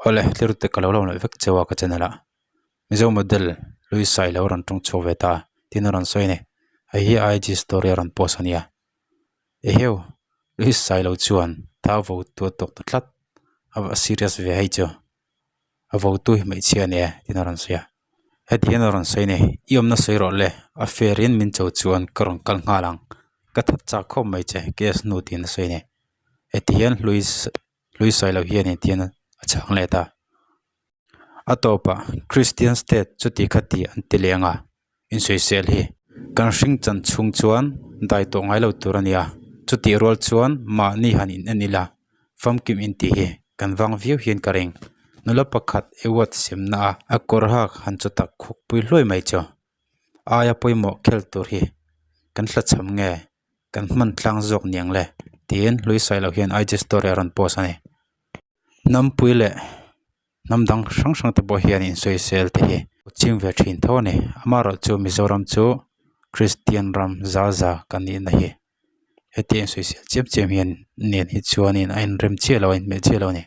Awle thlir te ka lo lawm leh vek cheu a ka channel ah Mizo model Louis Sailo a rawn tawng chhuak ve ta tin a rawn sawi a ni hei hi IG story a rawn post a nia eheu Louis Sailo chuan thau vo tu a tawk ta tlat a serious ve hei chu a vo tu hi hmeichhia a ni e tin a rawn sawi a heti hian a rawn sawi a ni i awmna sawi rawh le a fair in min cho chuan ka rawn kal nghal ang ka that chak khawp mai che case nu tiin a sawi a ni heti hian Louis hlui sawi loh hian engtin a chhang let a a tawpah Christian state chuti kha tih an ti leng a insawisel hi kan hring chan chhung chuan dai tawh ngai lo tur a nia chutih rual chuan mahni han in en ila famkim intih hi kan vang viau hian ka ring nula pakhat award semna a a kawr hak han chaw tak khuk pui hluai mai chu aia pawimawh khel tur hi kan hlachham nge. Kan hman tlang zawk niang le tiin hlui sawi loh hian IG story a rawn post a ni. Hnampui leh hnam dang hrang hrang te pawh hian insawisel te hi ching ve thin tho a ni. Amaherawhchu Mizoram chu Kristian ram za za kan nihna hi hetiang insawisel chiam chiam hian nen hi chuanin a inrem chiah lo a inhmeh chiah lo a ni.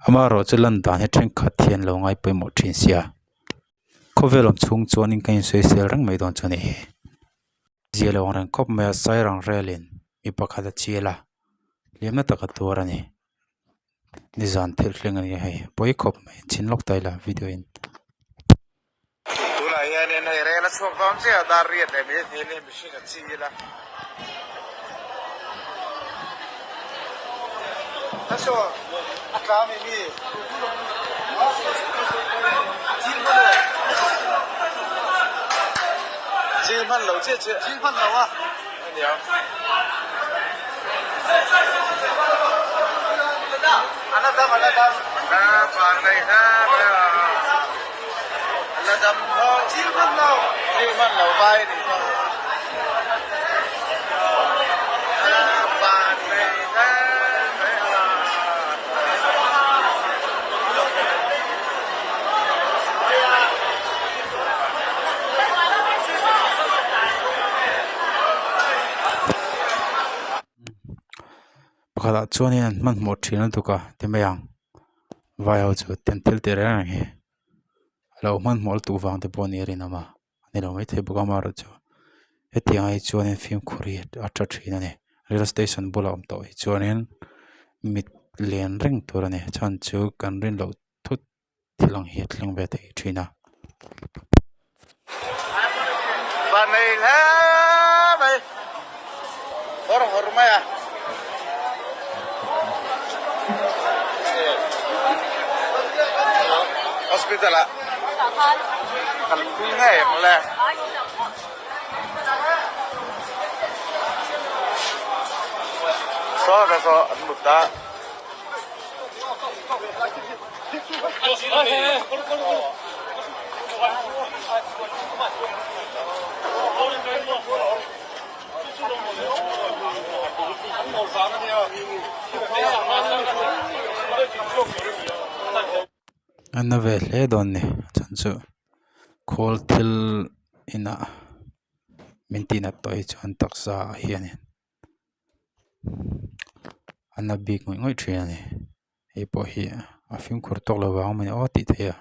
Amaherawhchu lan dan hi thenkhat hian lo ngai pawimawh thin sia. Khawvel awm chhung chuanin kan insawisel reng mai dawn chu a ni hi. Zia lo ang reng khawp mai a sairang relin mi pakhat a chial a hliamna tak a tuar a ni nizan thil thleng a ni a hei pawi khawp mai chhin lawk ta ila video in. Tunah hianin hei rel a chhuak dawn chiah a dar riat leh mai thei leh mihring a chil a. Chil hman lo chiah chiah. Chil hman lo a. Ania. Ala dam ala dam. Ha vang nei ha ala dam ho. Chil hman lo. Chil hman lo vai ni. Pakhatah chuanin an hmanhmawh thin lutuk a ti mai ang vai ho chu ten thil tih reng reng hi a lo hmanhmawh lutuk vang te pawh a nih a rinawm a. Ni lo maithei bawk a amaherawhchu hetiang ah hi chuanin fimkhur hi a tha thin a ni rail station bulah awm tawh hi chuanin mit lian reng tur a ni chhan chu kan rin loh thut thil ang hi a thleng ve thei thin a. Vanei hle mai hawr hawr mai a. Hospital ah. Kalpui ngei ang le. Saw ka saw an mut a. A na ve hle dawn ni a chhan chu khawl thil inah min tih nat tawh hi chuan taksa ah hianin a na bik ngawih ngawih thin a ni hei pawh hi a fimkhur tawk lo vang mai aw tih theih a.